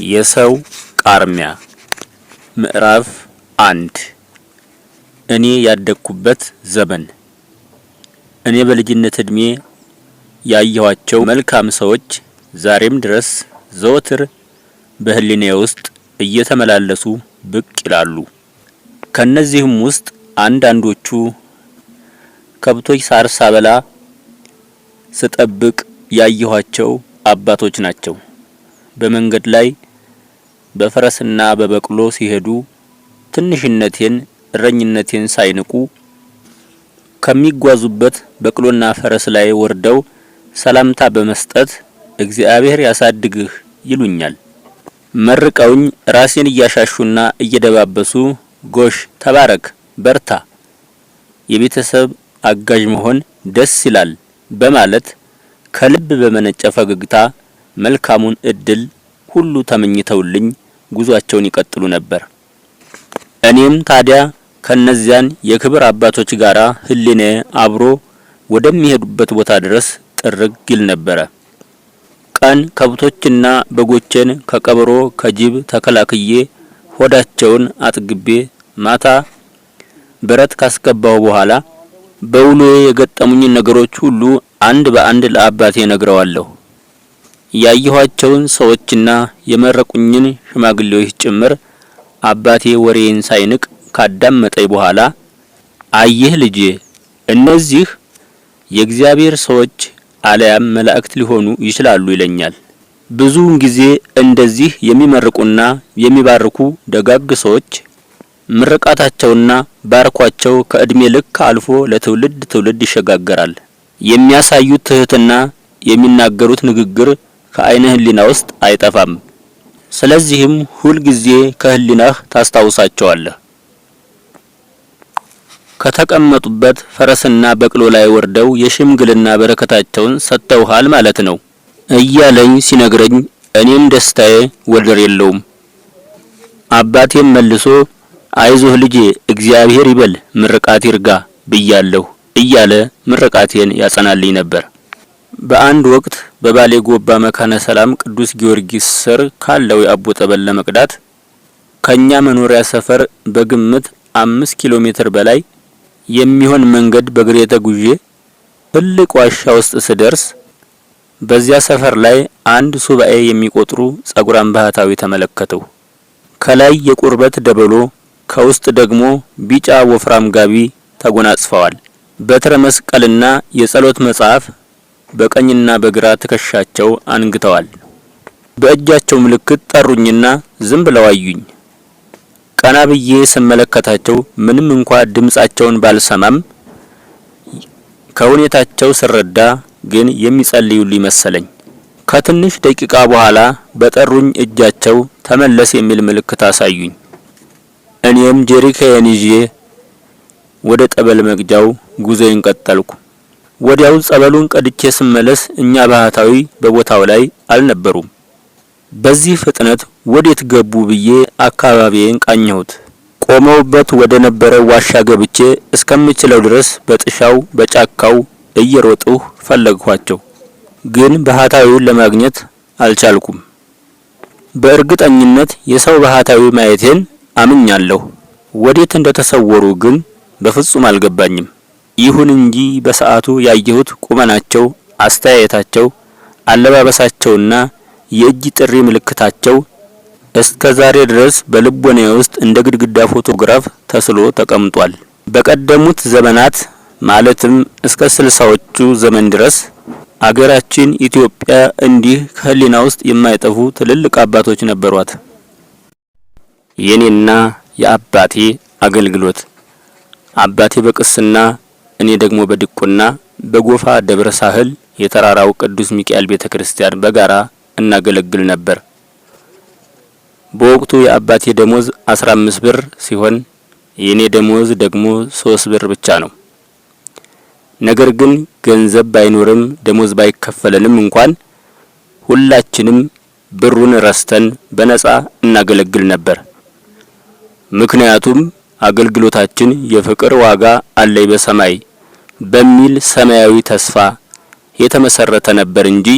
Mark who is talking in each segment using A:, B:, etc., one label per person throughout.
A: የሰው ቃርሚያ ምዕራፍ 1። እኔ ያደግኩበት ዘመን። እኔ በልጅነት እድሜ ያየኋቸው መልካም ሰዎች ዛሬም ድረስ ዘወትር በህሊናዬ ውስጥ እየተመላለሱ ብቅ ይላሉ። ከነዚህም ውስጥ አንዳንዶቹ ከብቶች ሳር ሳበላ ስጠብቅ ያየኋቸው አባቶች ናቸው። በመንገድ ላይ በፈረስና በበቅሎ ሲሄዱ ትንሽነቴን እረኝነቴን ሳይንቁ ከሚጓዙበት በቅሎና ፈረስ ላይ ወርደው ሰላምታ በመስጠት እግዚአብሔር ያሳድግህ ይሉኛል። መርቀውኝ ራሴን እያሻሹና እየደባበሱ ጎሽ ተባረክ፣ በርታ፣ የቤተሰብ አጋዥ መሆን ደስ ይላል በማለት ከልብ በመነጨ ፈገግታ መልካሙን እድል ሁሉ ተመኝተውልኝ ጉዟቸውን ይቀጥሉ ነበር። እኔም ታዲያ ከነዚያን የክብር አባቶች ጋራ ህሊናዬ አብሮ ወደሚሄዱበት ቦታ ድረስ ጥርግ ይል ነበረ። ቀን ከብቶችና በጎቼን ከቀበሮ ከጅብ ተከላክዬ ሆዳቸውን አጥግቤ ማታ በረት ካስገባሁ በኋላ በውሎዬ የገጠሙኝን ነገሮች ሁሉ አንድ በአንድ ለአባቴ እነግረዋለሁ። ያየኋቸውን ሰዎችና የመረቁኝን ሽማግሌዎች ጭምር አባቴ ወሬዬን ሳይንቅ ካዳመጠኝ በኋላ አየህ ልጄ፣ እነዚህ የእግዚአብሔር ሰዎች አለያም መላእክት ሊሆኑ ይችላሉ ይለኛል። ብዙውን ጊዜ እንደዚህ የሚመርቁና የሚባርኩ ደጋግ ሰዎች ምርቃታቸውና ባርኳቸው ከእድሜ ልክ አልፎ ለትውልድ ትውልድ ይሸጋገራል። የሚያሳዩት ትህትና፣ የሚናገሩት ንግግር ከአይነ ህሊና ውስጥ አይጠፋም። ስለዚህም ሁል ጊዜ ከህሊናህ ታስታውሳቸዋለህ። ከተቀመጡበት ፈረስና በቅሎ ላይ ወርደው የሽምግልና በረከታቸውን ሰጥተውሃል ማለት ነው እያለኝ ሲነግረኝ እኔም ደስታዬ ወደር የለውም። አባቴም መልሶ አይዞህ ልጄ፣ እግዚአብሔር ይበል ምርቃት ይርጋ ብያለሁ እያለ ምርቃቴን ያጸናልኝ ነበር። በአንድ ወቅት በባሌ ጎባ መካነ ሰላም ቅዱስ ጊዮርጊስ ስር ካለው የአቦ ጠበል ለመቅዳት ከኛ መኖሪያ ሰፈር በግምት 5 ኪሎ ሜትር በላይ የሚሆን መንገድ በእግሬ ተጉዤ ትልቅ ዋሻ ውስጥ ስደርስ በዚያ ሰፈር ላይ አንድ ሱባኤ የሚቆጥሩ ጸጉራም ባህታዊ ተመለከትሁ። ከላይ የቁርበት ደበሎ ከውስጥ ደግሞ ቢጫ ወፍራም ጋቢ ተጎናጽፈዋል። በትረ መስቀልና የጸሎት መጽሐፍ በቀኝና በግራ ትከሻቸው አንግተዋል። በእጃቸው ምልክት ጠሩኝና ዝም ብለው አዩኝ። ቀና ብዬ ስመለከታቸው ምንም እንኳ ድምጻቸውን ባልሰማም ከሁኔታቸው ስረዳ ግን የሚጸልዩልኝ መሰለኝ። ከትንሽ ደቂቃ በኋላ በጠሩኝ እጃቸው ተመለስ የሚል ምልክት አሳዩኝ። እኔም ጀሪካዬን ይዤ ወደ ጠበል መቅጃው ጉዞዬን ቀጠልኩ። ወዲያው ጸበሉን ቀድቼ ስመለስ እኛ ባህታዊ በቦታው ላይ አልነበሩም። በዚህ ፍጥነት ወዴት ገቡ ብዬ አካባቢዬን ቃኘሁት። ቆመውበት ወደ ነበረው ዋሻ ገብቼ እስከምችለው ድረስ በጥሻው በጫካው እየሮጥሁ ፈለግኋቸው፣ ግን ባህታዊውን ለማግኘት አልቻልኩም። በእርግጠኝነት የሰው ባህታዊ ማየቴን አምኛለሁ። ወዴት እንደተሰወሩ ግን በፍጹም አልገባኝም። ይሁን እንጂ በሰዓቱ ያየሁት ቁመናቸው፣ አስተያየታቸው፣ አለባበሳቸውና የእጅ ጥሪ ምልክታቸው እስከ ዛሬ ድረስ በልቦናዬ ውስጥ እንደ ግድግዳ ፎቶግራፍ ተስሎ ተቀምጧል። በቀደሙት ዘመናት ማለትም እስከ 60ዎቹ ዘመን ድረስ አገራችን ኢትዮጵያ እንዲህ ከህሊና ውስጥ የማይጠፉ ትልልቅ አባቶች ነበሯት። የኔና የአባቴ አገልግሎት። አባቴ በቅስና እኔ ደግሞ በዲቁና በጎፋ ደብረ ሳህል የተራራው ቅዱስ ሚካኤል ቤተክርስቲያን በጋራ እናገለግል ነበር። በወቅቱ የአባቴ ደሞዝ 15 ብር ሲሆን የኔ ደሞዝ ደግሞ 3 ብር ብቻ ነው። ነገር ግን ገንዘብ ባይኖርም ደሞዝ ባይከፈለንም እንኳን ሁላችንም ብሩን ረስተን በነጻ እናገለግል ነበር። ምክንያቱም አገልግሎታችን የፍቅር ዋጋ አለኝ በሰማይ በሚል ሰማያዊ ተስፋ የተመሰረተ ነበር እንጂ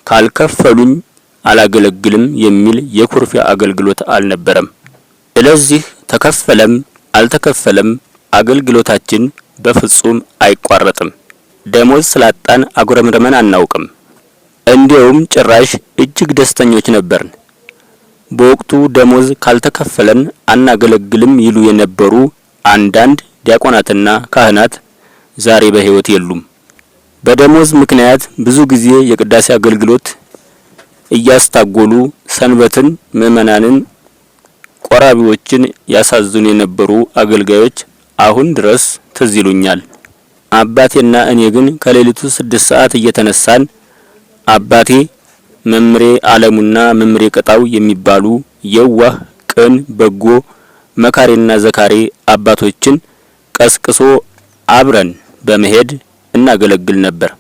A: ካልከፈሉኝ አላገለግልም የሚል የኩርፊያ አገልግሎት አልነበረም። ስለዚህ ተከፈለም አልተከፈለም አገልግሎታችን በፍጹም አይቋረጥም። ደሞዝ ስላጣን አጉረምርመን አናውቅም። እንዲያውም ጭራሽ እጅግ ደስተኞች ነበርን። በወቅቱ ደሞዝ ካልተከፈለን አናገለግልም ይሉ የነበሩ አንዳንድ ዲያቆናትና ካህናት ዛሬ በሕይወት የሉም። በደሞዝ ምክንያት ብዙ ጊዜ የቅዳሴ አገልግሎት እያስታጎሉ ሰንበትን፣ ምእመናንን፣ ቆራቢዎችን ያሳዝኑ የነበሩ አገልጋዮች አሁን ድረስ ትዝ ይሉኛል። አባቴና እኔ ግን ከሌሊቱ 6 ሰዓት እየተነሳን አባቴ መምሬ አለሙና መምሬ ቅጣው የሚባሉ የዋህ፣ ቅን፣ በጎ መካሪና ዘካሪ አባቶችን ቀስቅሶ አብረን በመሄድ እናገለግል ነበር።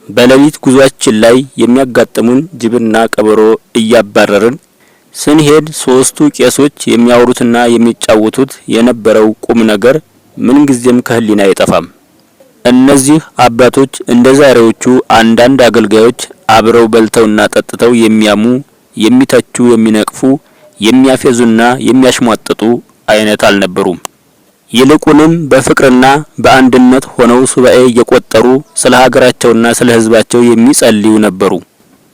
A: በሌሊት ጉዟችን ላይ የሚያጋጥሙን ጅብና ቀበሮ እያባረርን ስንሄድ ሶስቱ ቄሶች የሚያወሩትና የሚጫወቱት የነበረው ቁም ነገር ምንጊዜም ከህሊናዬ አይጠፋም። እነዚህ አባቶች እንደ ዛሬዎቹ አንዳንድ አገልጋዮች አብረው በልተውና ጠጥተው የሚያሙ፣ የሚተቹ፣ የሚነቅፉ፣ የሚያፌዙና የሚያሽሟጥጡ አይነት አልነበሩም። ይልቁንም በፍቅርና በአንድነት ሆነው ሱባኤ እየቆጠሩ ስለ ሀገራቸውና ስለ ሕዝባቸው የሚጸልዩ ነበሩ።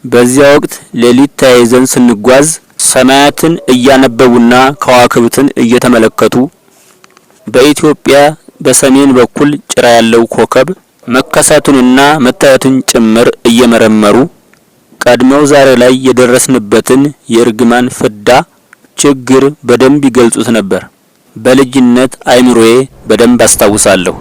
A: በዚያ ወቅት ሌሊት ተያይዘን ስንጓዝ ሰማያትን እያነበቡና ከዋክብትን እየተመለከቱ በኢትዮጵያ በሰሜን በኩል ጭራ ያለው ኮከብ መከሰቱንና መታየቱን ጭምር እየመረመሩ ቀድመው ዛሬ ላይ የደረስንበትን የእርግማን ፍዳ ችግር በደንብ ይገልጹት ነበር። በልጅነት አይምሮዬ በደንብ አስታውሳለሁ።